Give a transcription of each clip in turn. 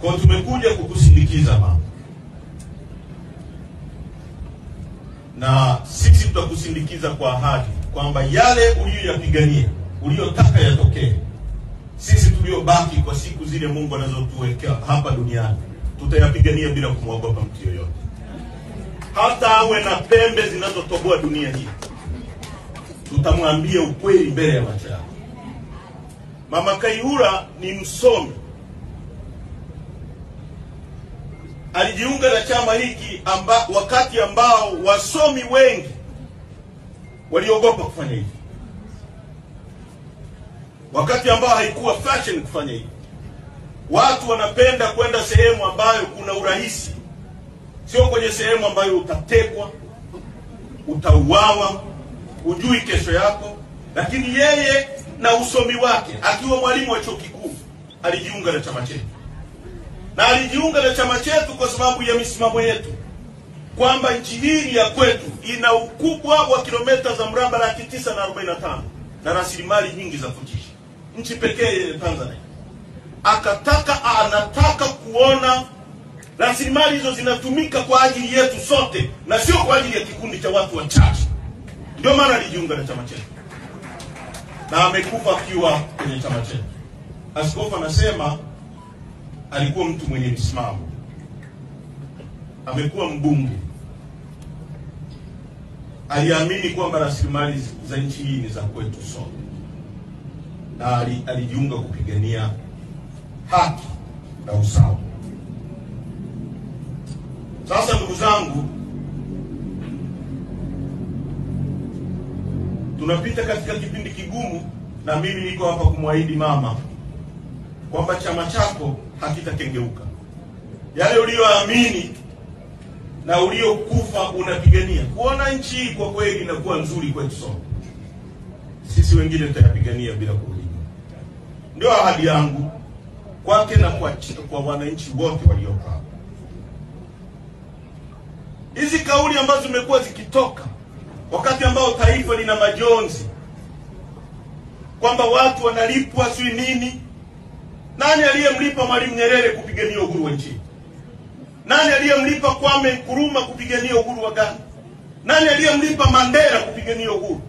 Kwa tumekuja kukusindikiza mama, na sisi tutakusindikiza kwa ahadi kwamba yale uliyoyapigania, uliyotaka yatokee, sisi tuliobaki kwa siku zile Mungu anazotuwekea hapa duniani tutayapigania bila kumwogopa mtu yoyote, hata awe na pembe zinazotoboa dunia hii. Tutamwambia ukweli mbele ya macho yako. Mama Kayihura ni msomi, alijiunga na chama hiki wakati ambao wasomi wengi waliogopa kufanya hivi, wakati ambao haikuwa fashion kufanya hivi. Watu wanapenda kwenda sehemu ambayo kuna urahisi, sio kwenye sehemu ambayo utatekwa, utauawa, hujui kesho yako. Lakini yeye na usomi wake, akiwa mwalimu wa chuo kikuu, alijiunga na chama chetu. Na alijiunga na chama chetu kwa sababu ya misimamo yetu, kwamba nchi hii ya kwetu ina ukubwa wa kilomita za mraba 945,000 na rasilimali nyingi za kutisha, nchi pekee ya Tanzania. Anataka kuona rasilimali hizo zinatumika kwa ajili yetu sote na sio kwa ajili ya kikundi cha watu wachache. Ndio maana alijiunga na chama chetu, na amekufa akiwa kwenye chama chetu. Askofu anasema alikuwa mtu mwenye msimamo, amekuwa mbunge, aliamini kwamba rasilimali za nchi hii ni za kwetu sote, na alijiunga kupigania haki na usawa. Sasa ndugu zangu, tunapita katika kipindi kigumu, na mimi niko hapa kumwahidi mama kwamba chama chako hakitakengeuka. Yale uliyoamini na uliokufa unapigania kuona nchi hii kwa kweli inakuwa nzuri kwetu sote, sisi wengine tutayapigania bila kurudi. Ndio ahadi yangu kwake na kwa wananchi wote walioko hapa. Hizi kauli ambazo zimekuwa zikitoka wakati ambao taifa lina majonzi, kwamba watu wanalipwa si nini. Nani aliyemlipa Mwalimu Nyerere kupigania uhuru wa nchi? Nani aliyemlipa Kwame Nkrumah kupigania uhuru wa Ghana? Nani aliyemlipa Mandela kupigania uhuru?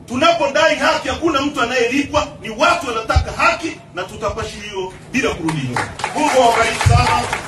Tunapodai haki hakuna mtu anayelipwa, ni watu wanataka haki, na tutapasha hiyo bila kurudi nyuma. Mungu awabariki sana.